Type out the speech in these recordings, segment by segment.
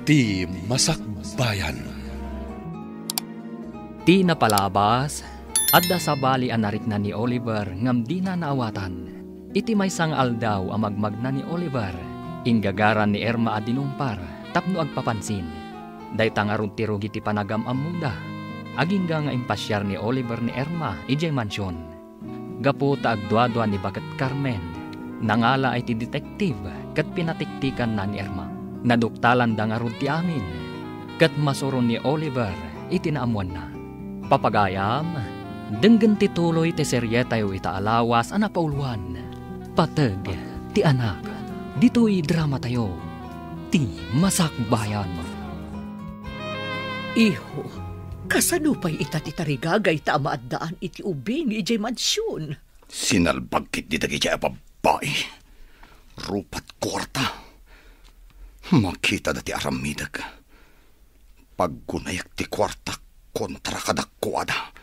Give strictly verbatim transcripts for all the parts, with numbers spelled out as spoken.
Ti Masakbayan. Ti napalabas, adda sabali a narikna ni Oliver ngem dina naawatan. Iti maysa nga aldaw a magmagna ni Oliver, inggagaran ni Irma a dinungpar tapno agpapansin. Dayta ngarud ti rugi ti panagam-ammoda. Agingga nga impasiar ni Oliver ni Irma idiay mansion. Gapu ta agduadua ni baket Carmen, nangala iti detective ket pinatiktikanna ni Irma. Naduktalanda ngarud ti amin, ket masuron ni Oliver iti naammoanna. Papagayam, denggen ti tuloy ti serietayo ita a lawas a napauluan, Pateg ti Anak, ditoy dramatayo, Ti Masakbayan. Iho, kasano pay ita ti tarigagayta a maaddaan iti ubing idiay mansion? Sinalbag ketdi dagidiay a babbai. Rupat kuarta. Makitada ti aramidek. Paggunayak ti kuartak kontra kadakuada.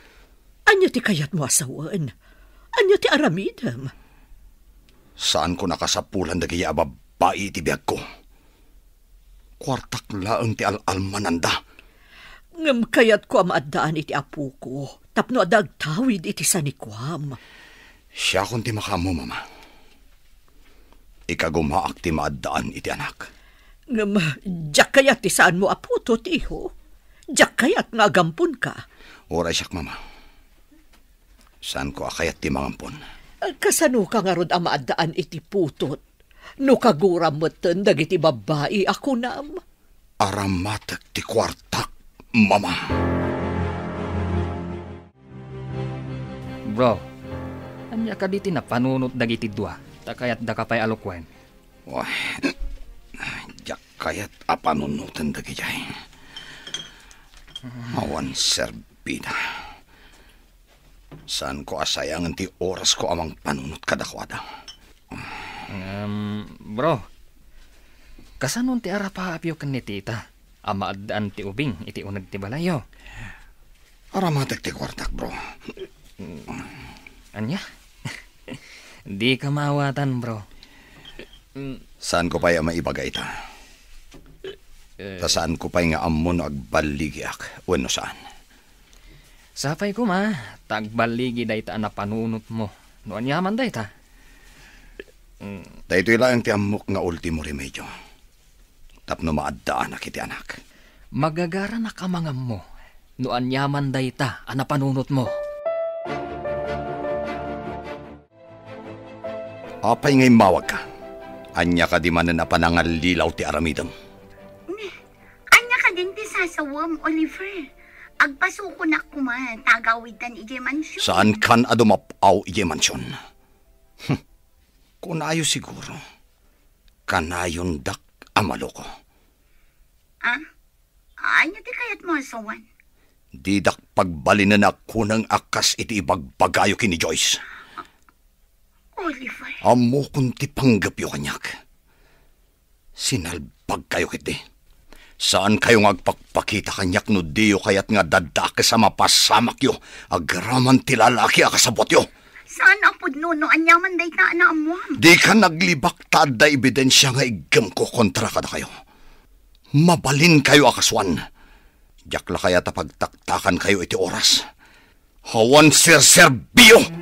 Ania ti kayatmo a sawen? Ania ti aramidem? Saanko nakasapulan dagidiay a babbai iti biagko. Kuartak laeng ti al-almananda. Ngem kayatko a maaddaan iti apoko tapno adda agtawid iti sanikuam. Siakon ti makaammo, Mama. Ikagumaak ti maaddaan iti anak. Ngem diak kayat ti saanmo a putot, iho. Diak kayat nga agamponka. Uray siak, Mama. Saanko a kayat ti mangampon. Kasanoka ngarud a maaddaan iti putot no kaguram metten dagiti babbai a kunam? Aramatek ti kuartak, Mama. Bro, ania kadi ti napanunot dagiti dua? Ta kayatdaka pay a lukuen. Wah, diak kayat a panunoten dagidiay. Awan serbida. Saanko a sayangen ti orasko a mangpanunot kadakuada. Ngem, bro, kasano ti arapaapyo ken ni tita a maaddaan ti ubing iti uneg ti balayyo? Aramatek ti kuartak, bro. Ania? Dika maawatan, bro. Saanko pay a maibaga ita. Eh. Ta saanko pay nga ammo no agballigiak wenno saan. Sapay koma, ta agballigi dayta a napanunotmo. No aniaman dayta? Mm. Daytoy laeng ti ammok nga ultimo remedio tapno maaddaanak iti anak. Magagaranak a mangammo no aniaman dayta a napanunotmo. Apay nga immawagka? Ania kadi manen a panangallilaw ti aramidem? Ni, ania kadin ti sasawem, Oliver? Agpasukonak koma ta agawidtan idiay mansion. Saankan a dumap-aw idiay mansion? Hm. Kunayo siguro, kanayondak a maloko. Ah? Ania ti kayatmo a sawen? Didak pagbalinen a kuneng a kas iti ibagbagayo ken ni Joyce. Oliver. Ammokon ti panggepyo kaniak. Sinalbagkayo ketdi. Saankayo nga agpakpakita kaniak no diyo kayat nga dadakes a mapasamakyo agraman ti lalaki a kasabutyo. Saan a pudno no aniaman dayta a naammoam. Dika naglibak ta adda ebidensia nga iggemko kontra kadakayo. Mabalinkayo a kasuan. Diak la kayat a pagtaktakankayo iti oras. Awan serserbio!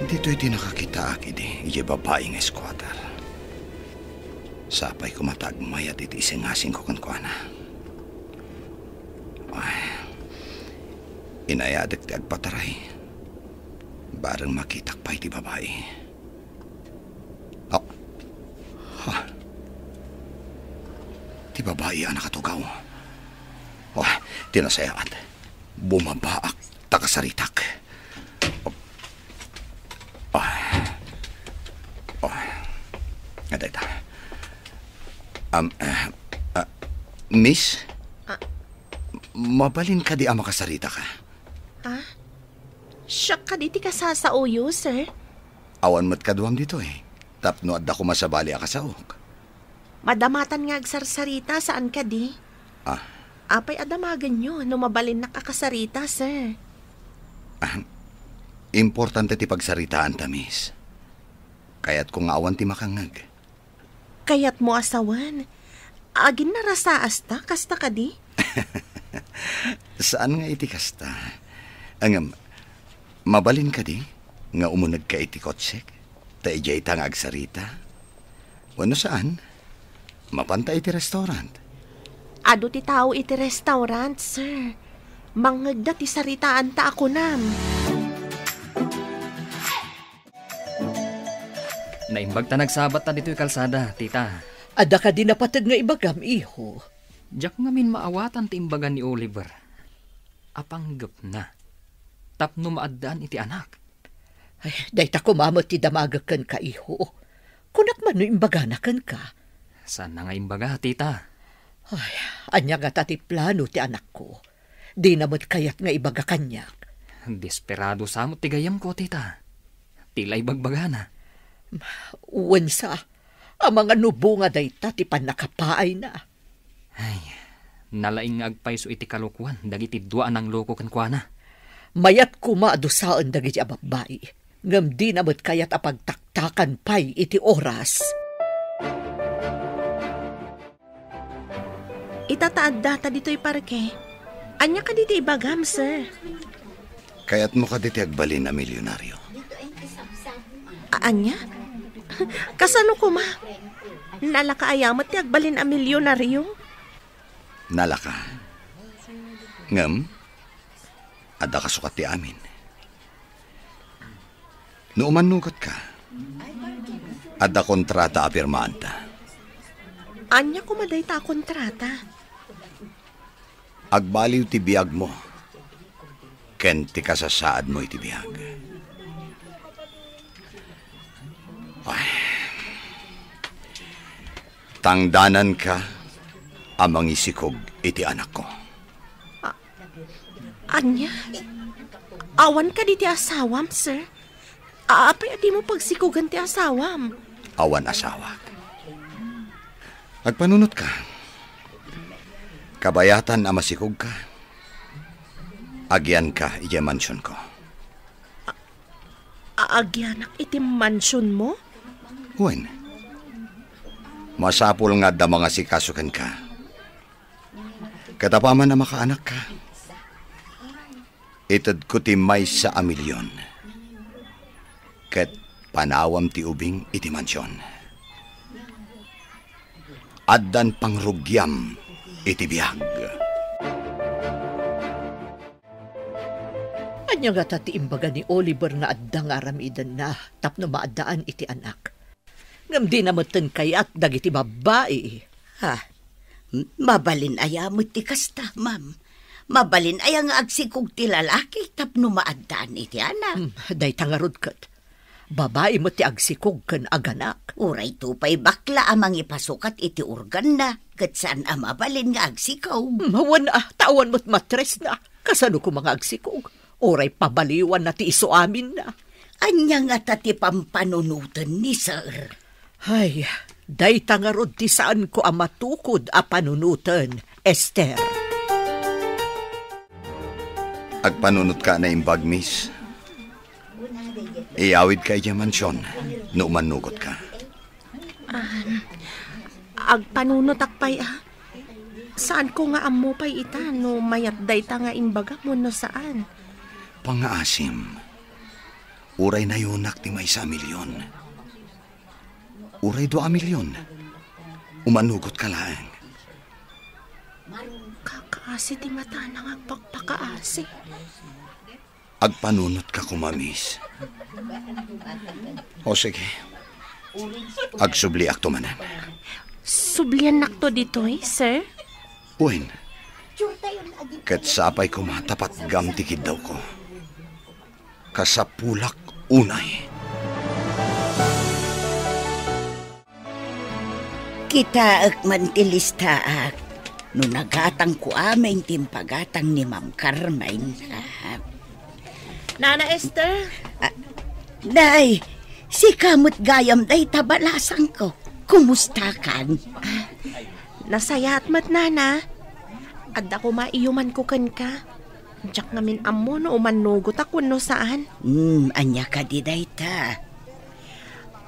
Ditoy ti nakakitaak idi, idiay babai nga squatter. Sapay koma ta agmayat iti isingasingko kenkuana. Ay, inayadek ti agpataray. Bareng makitak pay ti babai. Ah. Ha. Ti babai a nakatugaw. Oh, ti nasayaat. Bumabaak ta kasaritak. Oh. Oh. Nga dayta. Am, eh, ah, miss? Ah. Mabalin kadi a makasaritaka? Ah? Siak kadi ti kasasaoyo, sir? Awan met kaduam ditoy, tapno adda koma sabali a kasaok. Madamatan nga agsarsarita, saan kadi? Ah. Apay a damagenyo no mabalinnak a kasarita, sir? Ah, importante ti pagsaritaanta, miss. Kayatko nga awan ti makangngeg. Kayatmo a sawen. Aginnarasaasta, kasta kadi? Saan nga iti kasta. Ngem, mabalin kadi nga umunegka iti kotsek? Ta idiayta nga agsarita? Wenno saan? Mapanta iti restaurant? Adu ti tao iti restaurant, sir. Mangngegda ti saritaanta a kunam. Naimbag ta nagsabat ta ditoy kalsada, tita. Adda kadi napateg nga ibagam, iho? Diak ngamin maawatan ti imbaga ni Oliver a panggepna tapno maaddaan iti anak. Ay, dayta koma met ti damagek kenka, iho. Kunak man no imbagana kenka. Saanna nga imbaga, tita? Ay, ania ngata ti plano ti anakko? Dina met kayat nga ibaga kaniak. Desperado sa met ti gayyemko, tita. Ti la ibagbagana. Wen sa, amangan no bunga dayta ti pannakapaayna. Ay, nalaing nga agpayso iti kalokuan dagiti dua a nangloko kenkuana. Mayat koma a dusaen dagiti a babbai, ngem dina met kayat a pagtaktakan pay iti oras. Ita ta addata ditoy parke. Ania kadi ti ibagam, sir? Kayatmo kadi ti agbalin a milyonaryo? A-, ania? Kasano koma? Nalaka aya met ti agbalin a milyonaryo? Nalaka. Ngem, adda kasukat ti amin. No umannugotka, adda kontrata a pirmaanta. Ania koma dayta a kontrata? Agbaliw ti biagmo ken ti kasasaadmo iti biag. Ay. Tangdananka a mangisikog iti anakko. A-, ania? Awan kadi ti asawam, sir? A-, apay a dimo pagsikogen ti asawam? Awan asawak. Agpanunotka. Kabayatan a masikogka, agianka idiay mansionko. A-, agianak iti mansionmo? Wen, masapul nga adda mangasikaso kenka. Ket apaman a makaanakka, itedko ti maysa a milyon ket panawam ti ubing iti mansion. Addan pangrugiam iti biag. Ania ngata ti imbaga ni Oliver nga adda nga aramidenna tapno maaddaan iti anak? Ngem dina metten kayat dagiti babbai. Ha? M-, mabalin aya met ti kasta, ma'am? Mabalin aya nga agsikog ti lalaki tapno maaddaan iti anak? Hmm, dayta ngarud ket. Babai met ti agsikog ken aganak. Uray to pay bakla a mangipasukat iti organna, ket saan a mabalin nga agsikog. Hmm, wen a, ta awan met matresna. Kasano koma nga agsikog? Uray pabaliwanna ti isu aminna. Ania ngata ti pampanunoten ni Sir? Ay, dayta ngarud ti saanko a matukod a panunoten, Esther. Agpanunotka a naimbag, miss. Iyawidka idiay mansion no umannugotka. Ah, agpanunotak pay a. Saanko nga ammo pay ita no mayat dayta nga imbagam wenno saan. Pangngaasim, uray nayunak ti maysa a milyon, uray dua a milyon, umannugotka laeng. Kakaasi ti matana nga agpakpakaasi. Agpanunotka koma, miss. O, sige. Agsubliakto manen. Subliannakto ditoy, sir? Wen. Ket sapay koma ta patgam ti kiddawko. Kasapulak unay. Kitaek man ti listaak no nagatangko amin ti impagatang ni Ma'am Carmen. Ah. Nana Esther? Ah, Nay, sika met gayam dayta balasangko. Kumustakan? Nasayaat met, Nana. Adda koma iyumanko kenka. Diak ngamin ammo no umannugotak wenno saan. Hmm, ania kadi dayta?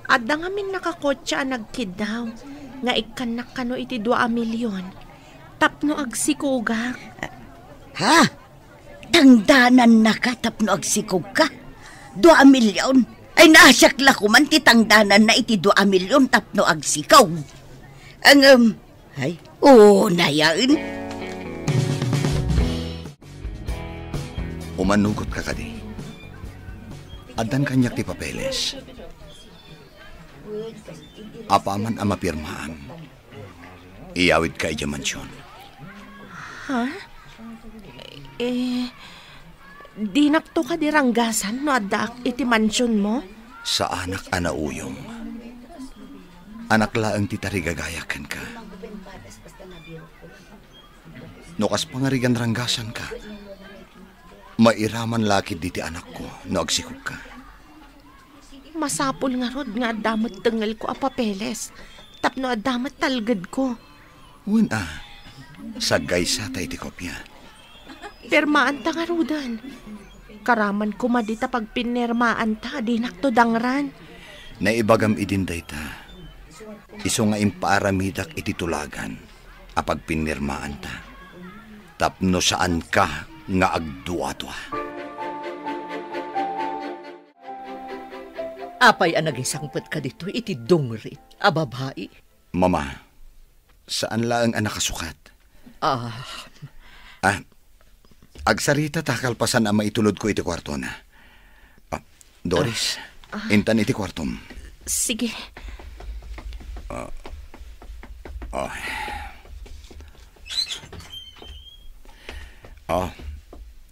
Adda ngamin nakakotse a nagkiddaw. nga ikkannak kano iti dua a milyon tapno agsikogak. Ha? Tangdanannaka tapno agsikogka? Dua a milyon? Ay, naasiak la koman ti tangdananna iti dua a milyon tapno agsikog. Ngem, ay, unayen. Umanugot ka kadi. Addan kaniak ti papeles. Apaman a mapirmaam, iyawidka idiay mansion. Ha? Eh, dinakto kadi ranggasan no addaak iti mansionmo? Saanak a nauyong. Anak laeng ti tarigagayak kenka. No kas pangarigan ranggasanka, mairaman la ketdi ti anakko no agsikogka. Masapul ngarud nga adda met tengngelko a papeles tapno adda met talgedko. Wen a, saggaysata iti kopia. Pirmaanta ngaruden. Karaman koma dita pagpinirmaanta, dinakto dangran. Naibagam idin dayta. Isu nga impaaramidak iti tulagan a pagpinirmaanta. Tapno saanka nga agduadua. Apay a nagisangpetka ditoy iti dungrit a babai? Mama, saan laeng a nakasukat. Ah. Ah, agsarita ta kalpasan a maitulodko iti kuartona. Ah, Doris, Ah. intan iti kuartom. Sige. Ah. Ah. Ah,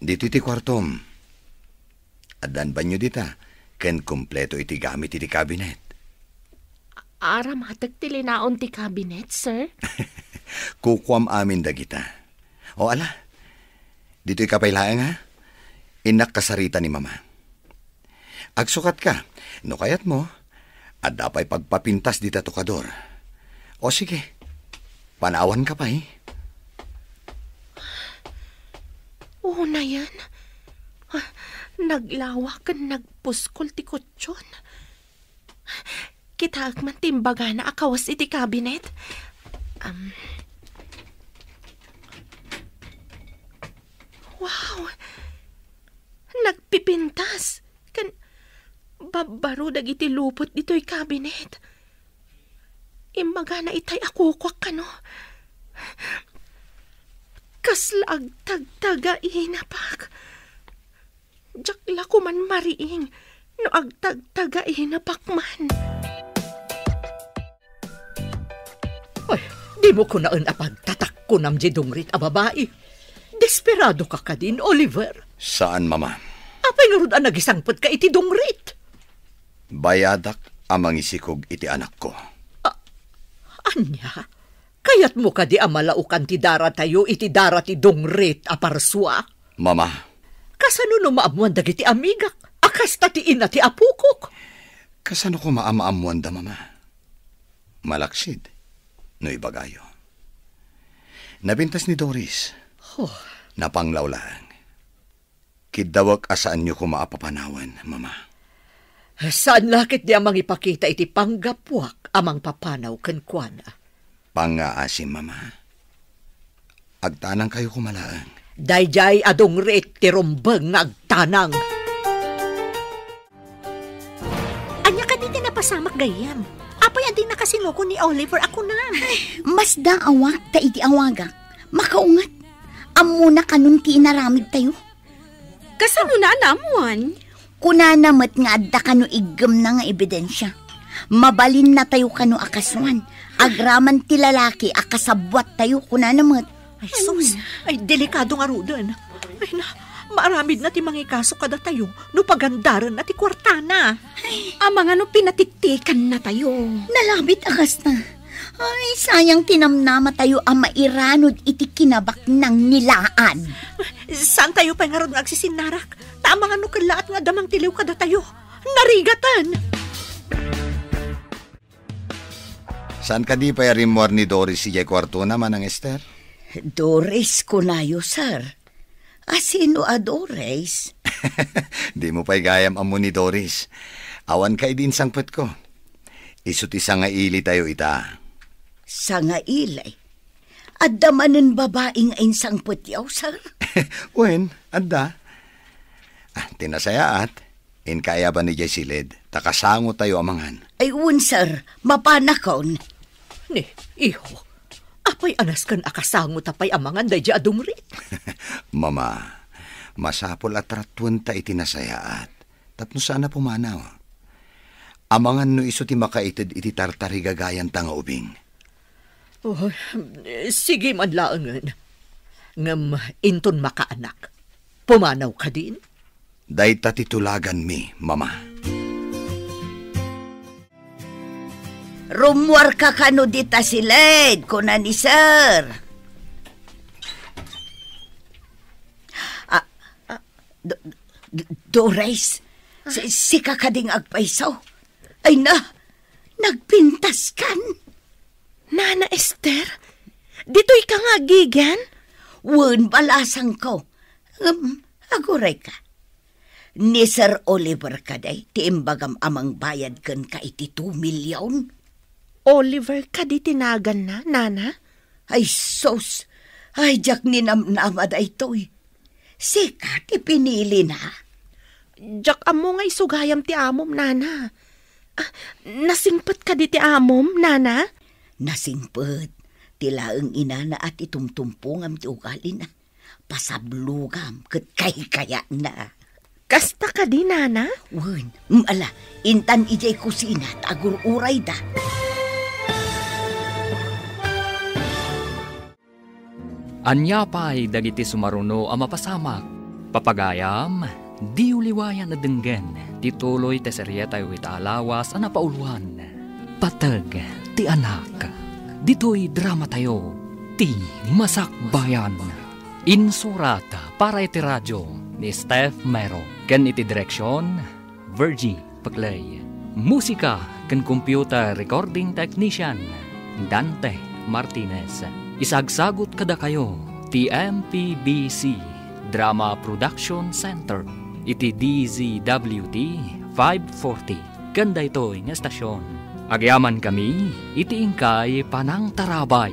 dito iti kuartom. Addan banyo dita, ken kompleto iti gamit iti kabinet. Aramatek ti linaon ti kabinet, sir? Kukuam amin dagita. O ala, ditoy ka pay laeng, ha? Innak kasarita ni Mama. Agsukat ka, no kayat mo, adda pay pagpapintas dita tokador. O sige, panawan ka pay. Unayen, naglawa ken nagpuskol ti kutson. Kitaek man ti imbagana a kawes iti kabinet. Am. Wow! Nagpipintas ken babbaro dagiti lupot ditoy kabinet. Imbagana itay a kukuak kano. Kasla agtagtaga inapak. Diak la koman mariing no agtagtaga inapak man. Ay, dimo kunaen a pagtatakkunam diay dungrit a babai. Desperadoka kadin, Oliver? Saan, Mama. Apay ngarud a nagisangpetka iti dungrit? Bayadak a mangisikog iti anakko. A-, ania? Kayatmo kadi a malaokan ti daratayo iti dara ti dungrit a parsua? Mama. Kasano no maammoan dagiti amigak a kasta ti ina ti apokok? Kasano koma a maammoanda, Mama? Malaksid, no ibagayo. Napintas ni Doris. Oh. Napanglaw laeng. Kiddawek a saanyo koma a papanawen, Mama. Saan la ketdi a mangipakita iti panggapuak a mangpapanaw kenkuana. Pangngaasim, Mama. Agtanangkayo koma laeng. Daydiay a dungrit ti rumbeng nga agtanang. Ania kadi ti napasamak gayyem? Apay a dinaka sinuko ni Oliver a kunam? Masdaawak ta idi awagak, makaunget. Ammona kanon ti inaramidtayo? Kasano na a naammoan? Kunana met nga adda kano iggemna nga ebidensia. Mabalinnatayo kano a kasuan. Agraman ti lalaki a kasabbuattayo, kunana met. Ay, sus. Ay, delikado ngaruden. Ay, na, maaramidna ti mangikaso kadatayo no pagandarenna ti kuartana. Ay. Amangan no pinatiktikannatayo. Nalabit a kasta. Ay, sayang ti namnamatayo a mairanod iti kinabaknang ni Laan. Saantayo pay ngarud nga agsisinnarak. Ta amangan no kellaat nga adda mangtiliw kadatayo. Narigaten! Saan kadi pay a rimmuar ni Doris idiay kuartona, Manang Ester? Doris, kunayo, sir. A sino a Doris? Dimo pay gayam ammo ni Doris. Awan ka idi insangpetko. Isu ti sangailitayo ita. Sangaili. Adda manen babai nga insangpetyo, sir? Wen, adda. Ah, ti nasayaat, inka aya ibaga idiay siled, ta kasangotayo a mangan. Ay, wen, sir. Mapanakon. Ni, iho, apay a nasken a kasangota pay a mangan daydiay a dumrit? Mama, masapul a tratuenta iti nasayaat. Tapno saan a pumanaw. Amangan no isu ti makaited iti tartarigagayanta nga ubing. Oh, sige man laengen. Ngem inton makaanak, pumanaw kadin? Dayta ti tulaganmi, Mama. Rummuarka kano dita siled, kuna ni Sir. Ah, ah, Do-, Do-, Dores, si-, sika kadi nga agpayso? Ay na, nagpintaskan? Nana Esther, ditoy ka nga agigan? Wen, balasangko. Ngem, agurayka. Ni Sir Oliver kadi ti imbagam a mangbayad kenka iti two million? Oliver kadi ti naganna, Nana? Ay, sus! Ay, diak ninamnama daytoy. Sika ti pinilina? Diak ammo nga isu gayam ti amom, Nana. Ah, nasingpet kadi ti amom, Nana? Nasingpet. Ti laeng inana a ti tumtumpongam ti ugalina. Pasablogam ket kaykayatna. Kasta kadi, Nana? Wen, mm, ala, intan idiay kusina ta agur-urayda. Ania pay dagiti sumaruno a mapasamak? Papagayam, diyo liwayan a denggen ti tuloy ti serietayo ita a lawas a napauluan, Pateg ti Anak. Ditoy dramatayo, Ti Masakbayan. Insurat para iti radio ni Steph Mero ken iti direksion, Virgie Peclay. Musika ken computer recording technician, Dante Martinez. Isagsagut kadakayo ti M P B C Drama Production Center iti D Z W T five forty ken daytoy nga estasion. Agyamankami iti inkay panangtarabay.